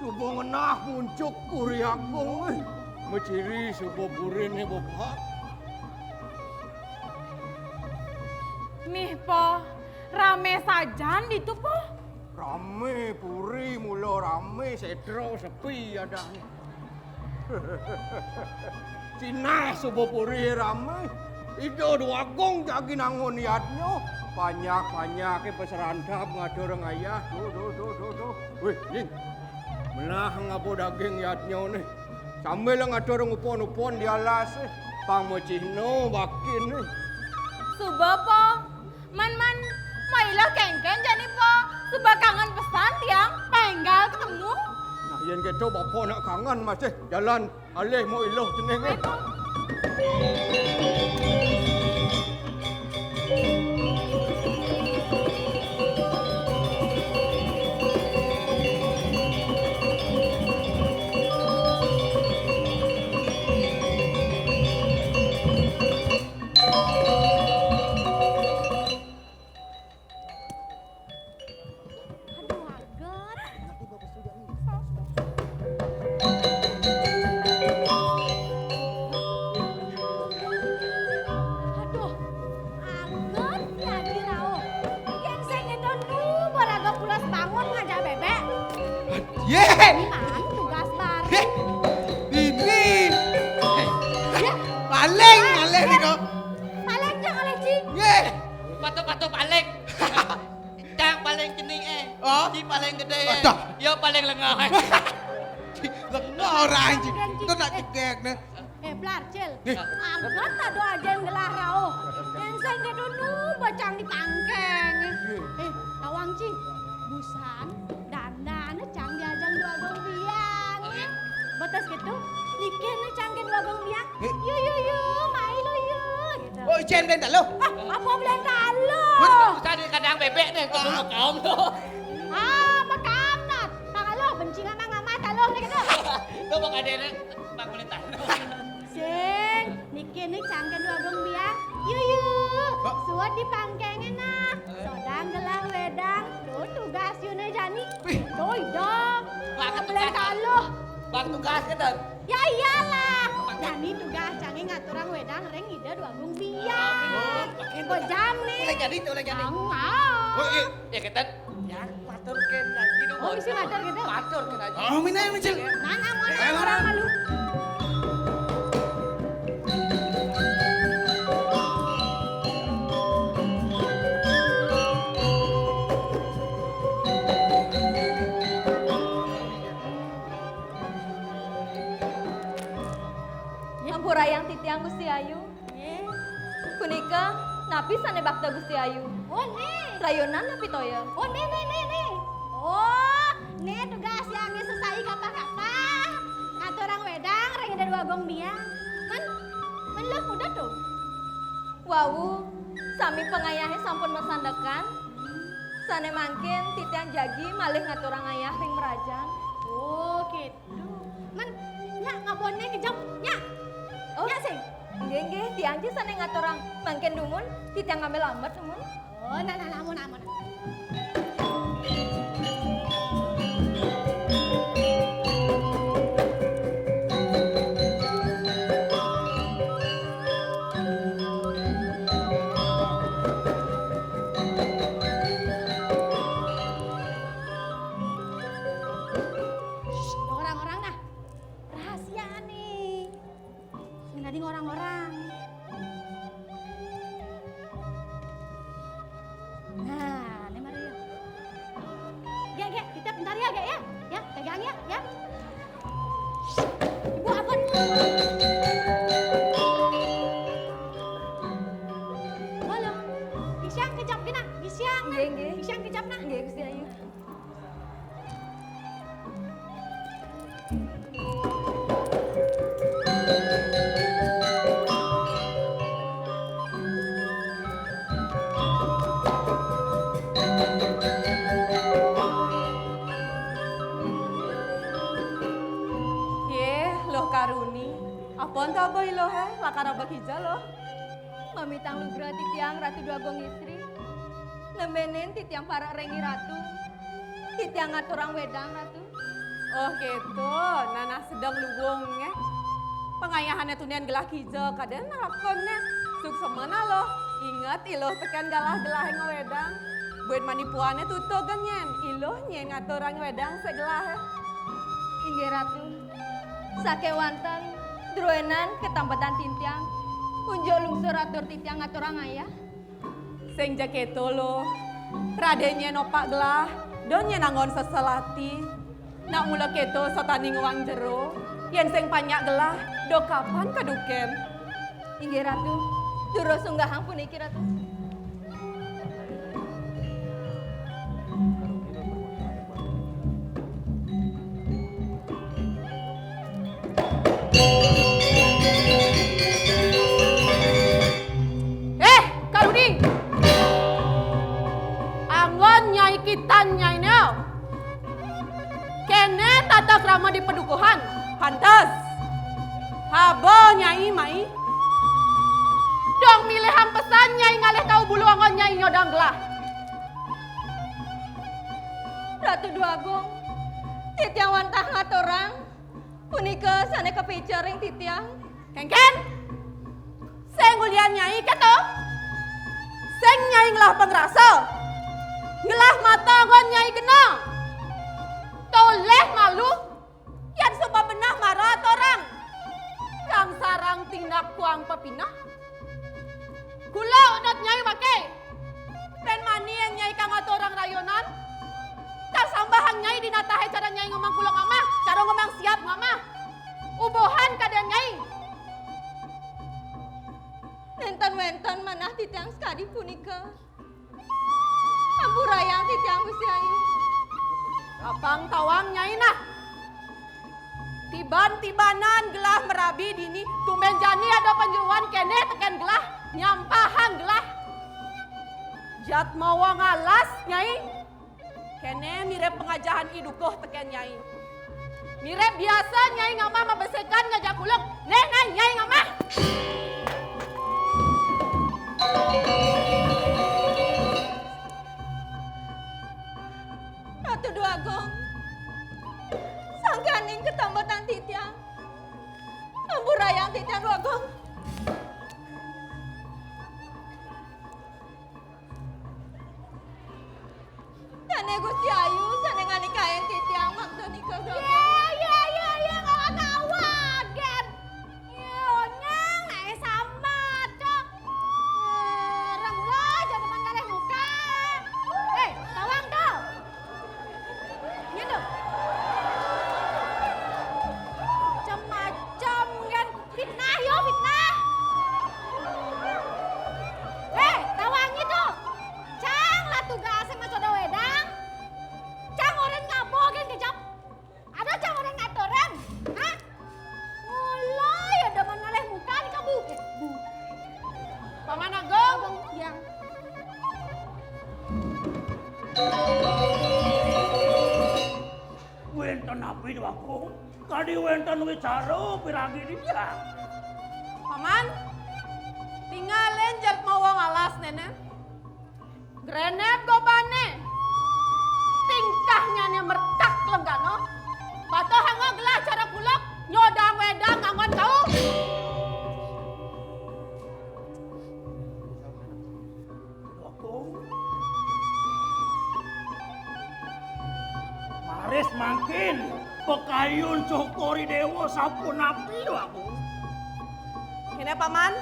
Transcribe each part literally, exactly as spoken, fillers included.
Suba ngenah muncuk Puri Agung, eh. Maciri suba puriné bebak. Mih, Po, ramé sajan ditu, Po. Ramé puri mula ramé, sétra sepi adahné. Sinah suba puri ramé. Ida Déwa Agung jagi nangun yadnya. Panjak-panjaké pasrantap ngaturang ayah. Duh, duh, duh, duh, duh. Wéh, Ning. Melah ngaba daging yadnyané. Sambil ngaturang upon-upon di alasé. Pang macihna bakiné. Suba, Po. Man, man, mailah kénkén jani, Po. Suba kangen pesan tiang, penggal ketemu. Nah, yén kéto bapa nak kangen masih jalan alih mau iluh cening, eh. Ayo, Po. Aduh, aget. Aduh, aget ya dirauh. Yén sing itu nu baraga pulas bangun ngajak bébék. Yé! Ini mah tugas baru. Yé! Ini. Yé. Paling, paling nih kok. Paling jangan lecing. Yé! Patuh, patuh, paling. Cang paling cening, eh. Oh? Ci paling gedé, eh. Aduh. Yo paling lengah, eh. Lengah orang anjing. Itu nak cegek nih. Eh, Blar, Cil. Nih. Agat ada aja yang gelah rauh. Yang saya gitu nu bacang di pangkeng. Eh, tawang, Ci. Busan, dandan, cang diajang dua gong biang. Betes gitu, niki nih cang dua gong biang. Eh. Yu, yu, yu, mai lu, yu. Gitu. Oh, ijen beli taluh. Ah, apa beli taluh? Mana? Tadi kadang bébék nih, ketemu kaum tuh. Ah, makam tat. Pang aluh, benci ngamah-ngamah taluh nih gitu. Tuh, Bang Adene, Bang Kulit Taluh. Sing, niki nih cang dua gong biang. Yu, yu. Suat di pangkengnya nah. Sodang gelah wedang. Tuh, tugas yune jani. Wih. Tuh, dong. Bang, apa beli taluh? Bang, tugas kan? Ya iyalah. Jani tugas cangé ngaturang wedang ring Ida Dwagung Biang. Oh, makin bejam nih. Boleh jadi tuh, boleh jadi. Enggak. Oh, iya. Ya, kita yang maturkeun lagi dong. Oh, bisa matur gitu? Maturkeun aja. Oh, mina yang micil. Nana, mana orang malu? Ampurayang titiang Gusti Ayu. Nggih. Punika napi sané bakta Gusti Ayu? Oh, né. Rayunan napi toya? Oh, né, né, né, né. Oh, né tugas yang sesai kapa-kapa. Ngaturang wedang ring Ida Dwagung Biang. Men, men lah kuda tuh. Wau, sami pangayahé sampun masandekan. Sané mangkin titiang jagi malih ngaturang ayah ring merajan. Oh, gitu. Duh, men, nya ngabonné kejep, nya. Oh. Nya sing. Nggih, nggih, tiang ci sané ngaturang. Mangkin dumun, titiang ngambil lambat dumun. Oh, nah, nah, nah, amun, amun. Orang-orang nah. Rahasia nih. Sing tadi orang-orang. Nah, ini Mario. Ya, ya, kita bentar ya, Gek, ya. Ya, pegang ya, ya. Ibu apa? Halo. Bisiang kejap kena, bisiang. Nggih, nggih. Bisiang kejap nah. Nggih, Gusti Ayu. Yéh, Luh Karuni. Apa ento abah Iluhé, lakar abah kija, Luh? Mamitang lugra titiang Ratu Dwagung Istri. Lembenin titiang para ring Ratu. Titiang ngaturang wedang, Ratu. Oh, gitu. Nah, nah, sedeng luung, eh. Pangayahannya tunian gelah kija, kadén lakonnya. Suksma nah, Luh. Inget, Iluh tekén galah-gelahé ngwedang. Buin manipuané tutug nyén. Iluh nyén ngaturang wedang sagelah. Inggih, Ratu. Sakéwanten, druénan katampetan titiang. Unjuk lungsur atur titiang ngaturang ayah. Sing ja kéto, Luh. Pradé nyén opak gelah, da nyén anggon sesel ati. Nak mula kéto sataning wang jero, yén sing panjak gelah, da kapan kadukén. Inggih, Ratu. Durus unggahang puniki, Ratu. Eh, Karuni! Anggon Nyai kitan nyainé. Kéné tata krama di padukuhan. Pantes. Haba Nyai mai. Dong milihang pesan Nyai ngalih kau bulu anggon Nyai nyodang gelah. Ratu Dwagung, titiang wantah ngaturang, punika sané kapica ring titiang. Kénkén? Sing ulian Nyai kéto? Sing Nyai ngelah pangrasa? Ngelah mata anggon Nyai kena? Tolih malu? Yén suba beneh mara aturang. Kang sareng tindak kuang pepineh. Kula unut Nyai waké. Pén mani yang Nyai kang aturang rayunan. Kang sambahang Nyai dinatahé cara Nyai ngomong kula ngamah, cara ngomong siap ngamah. Ubuhan kadén Nyai. Nénten wénten manah titiang sakadi punika. Ampurayang titiang Gusti Ayu. Abang tawang Nyai nah. Tiban-tibanan gelah marabi dini, tumbén jani ada panyeroan kéné tekén gelah, nyampahang gelah. Jat mawa ngalas, Nyai. Kéné mirib pangajahan I Dukuh tekén Nyai. Mirib biasa Nyai ngamah mabesikan ngajak ulung. Néh, nah, Nyai ngamah. Ratu Dwagung, sangkaning katampetan titiang. Ampurayang titiang, Dwagung. Dané Gusti Ayu sané nganikain titiang mangda nika, Dwagung. Yé, yé, yé, yé, kawa-kawa, gén. Yé, onyang, naé sambat, cok. Yé, rem lo, jangan ngalih muka. Eh, tawang to. Nyén to. Macem-macem, gén. Fitnah, yo, fitnah. Eh, tawangi to. Cang lah tugasé macoda wedang. Cang orang ngabo gén kejap. Ada cang orang ngaturan. Hah? Mula ya demen ngalih muka di kabu. Eh, bu. Paman Agung. Abang Biang. Wénten napi, Dwagung? Kadi wénten wicara piragi dija. Paman, tingalin jelma wong alas néné. Grenep gobané. Tingkahnyané mertak lenggana. Patuhanga gelah cara kuluk, nyodang wedang anggon kau. Dwagung. Maris mangkin, pakayun cokor I Déwa sapunapi, Dwagung? Kéné, Paman.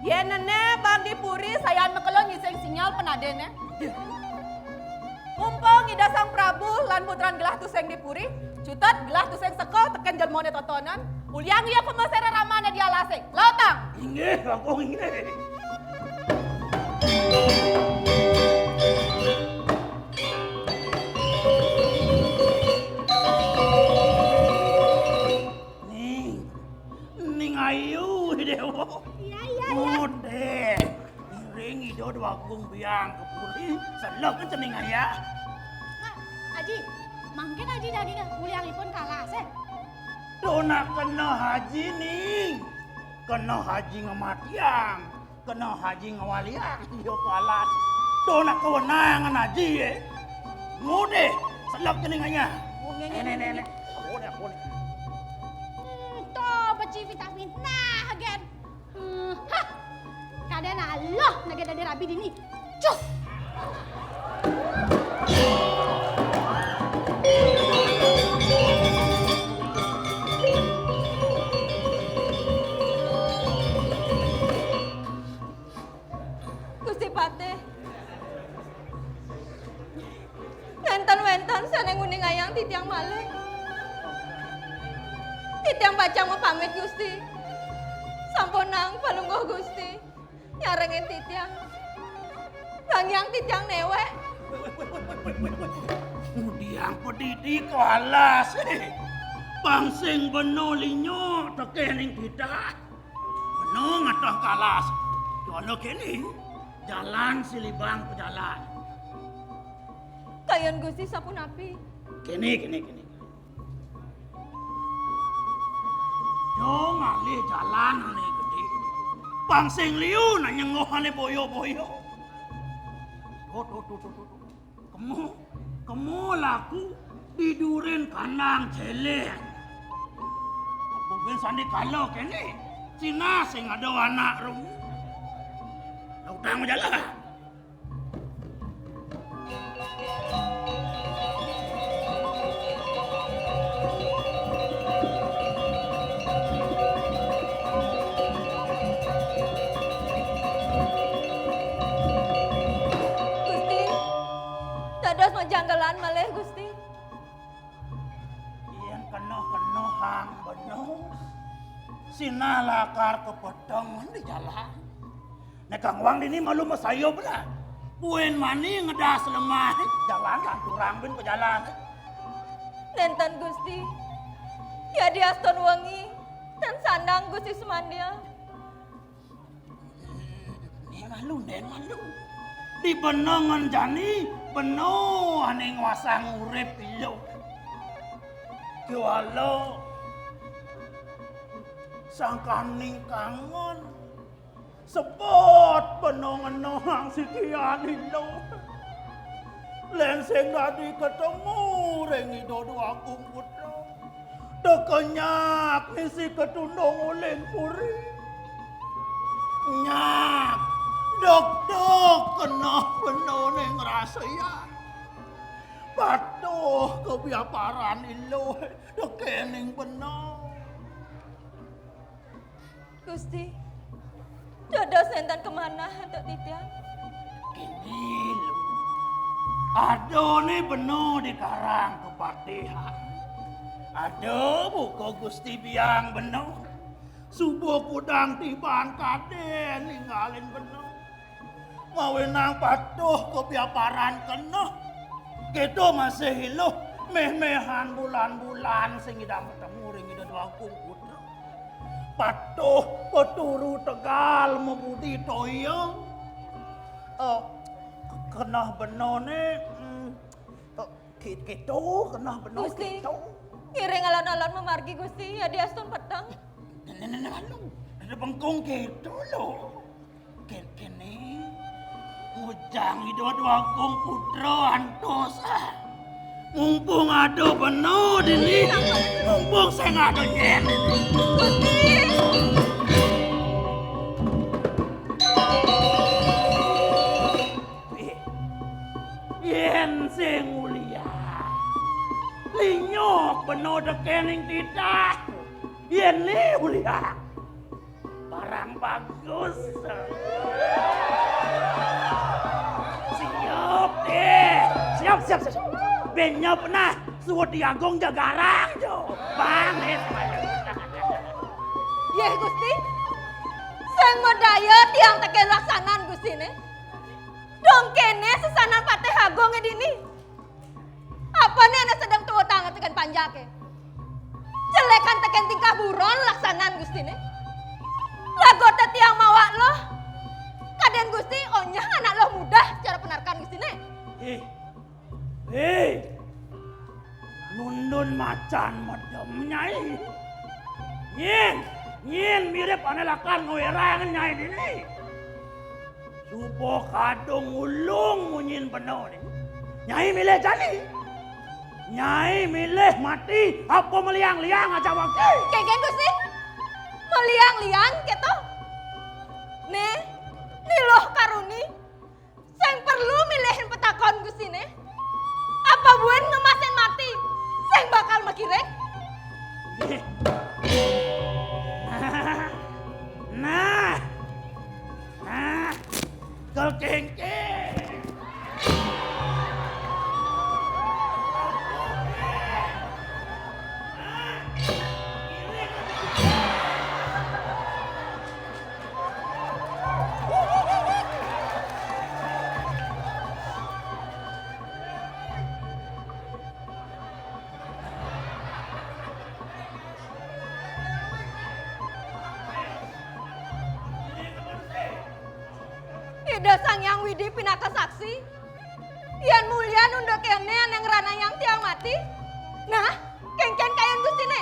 Yén néné bang di puri sayan makelo ngising sinyal penadéné. Mumpung Ida Sang Prabu lan putran gelah tusing di puri, cutet gelah tusing seka tekén jelmané totonan, uliang ia pemesera ramané di alasé. Lautang. Inggih, Kakung, inggih. Ning, Ning Ayu, Déwa. Iya, iya, iya. Mondé. Ngiring Ida Dwagung Biang ka puri, sedeng cening ayah. Nah, Aji, mangkin Aji jani nguliangipun kalasé. Duh, nah kena haji, Ning. Kena haji ngamatiang. Kena haji ngawaliang, iya kalas. Tuh nak kewenangan haji, eh. Ngudih, selap kening ayah. Oh, ngene, Nenek, ngene, nenek. Boleh, boleh. Hmm, tuh, beci fitnah-fitnah, gen. Hmm, hah. Kadén Allah, nagé dadi rabi dini. Cus. Gusti Patih. Nénten wénten sané nguningayang titiang malih. Titiang pacang mapamit, Gusti. Sampunang Palungguh Gusti nyarengin titiang. Wangiang titiang néwék. Ngudiang padidi kalas. Pang sing bena linyok tekéning titah. Bena ngatah kalas. Jala kéné, jalan silibang pajalan. Kayun Gusti sapunapi? Kéné, kéné, kéné. Yo ngalih jalan ané gedé. Pang sing liu nanyengguh ané boyo-boyo. Tuh, tuh, tuh, tuh, tuh, tuh. Kemu, kemu laku didurin kandang céléng. Apa bén sandikala kéné? Sinah sing ada anak rum. Lautang majalah. Gusti, dados majanggelan malih, Gusti. Yén keneh-kenehang bena, sinah lakar kapeteng di jalan. Né Kang Wang dini malu masayup lah. Buin mani ngedas lemah, jalan lanturang buin pajalan. Nénten Gusti. Yadiastun wengi, tan sandang Gusti sumandya. Né malu, né malu. Di benengan jani, bena ané nguasang urip ilu. Kéwala sangkaning kangen. Sebet bena ngenehang sikian ilu. Lén sing dadi katemu ring Ida Déwa Agung Putra. Teka nyak misi katundung uling puri. Nyak, duk-duk keneh bena né ngrasayang. Patuh kabiaparan ilu tekéning bena. Gusti, dados nénten kamanah antuk titiang? Kéné, Lu. Adané bena di karang kapatihan. Ada buka Gusti Biang bena. Suba kudang tiban kadén ninggalin bena. Mawinan patuh kabiaparan keneh. Kéto masih iluh méh-méhan bulan-bulan sing ngidang katemu ring Ida Déwa Agung Putra. Patuh paturu tegal mabudi toya. Eh, keneh bena né, mm, eh, ké-, kéto keneh bena Gusti, kéto. Ngiring alon-alon mamargi Gusti, yadiastun peteng. Né, né, né, né, lalu. Ada bengkung kéto lo. Kén-, kéné, ngujang Ida Déwa Agung Putra antos, ah. Mumpung ada bena dini, mumpung sing ada nyén. Yén sing ulian, linyok bena tekéning titah. Yén né ulian. Barang bagus. Siap, deh. Siap, siap, siap, siap. Bén nyop nah, suud Déwa Agung jagarang jo. Bang, eh. Yéh, Gusti. Sing madaya tiang tekén laksanan Gustiné. Dong kéné sesanan Patih Agung dini. Apané ané sedeng tuutang tekén panjaké? Jelékan tekén tingkah buron laksanan Gustiné. Lagot tiang mawa luh. Kadén Gusti onyah anak luh mudah cara panarkan Gustiné. Ih. Ih. Nundun macan medem, Nyai. Nyén, nyén mirip ané lakar ngwérang Nyai dini. Suba kadung ulung munyin bena né. Nyai milih jani. Nyai milih mati apa maliang-liang ajak waktu? Kénkén Gusti, maliang-liang kéto. Né, Ni Luh Karuni, sing perlu milihin petakon Gustiné. Apa buin ngemasin mati sing bakal makiring? Nah, nah, nah, kekéngkéng. Ida Sang Hyang Widi pinaka saksi, yén mulian unda kéné ané ngranayang tiang mati. Nah, kénkén kayun Gustiné.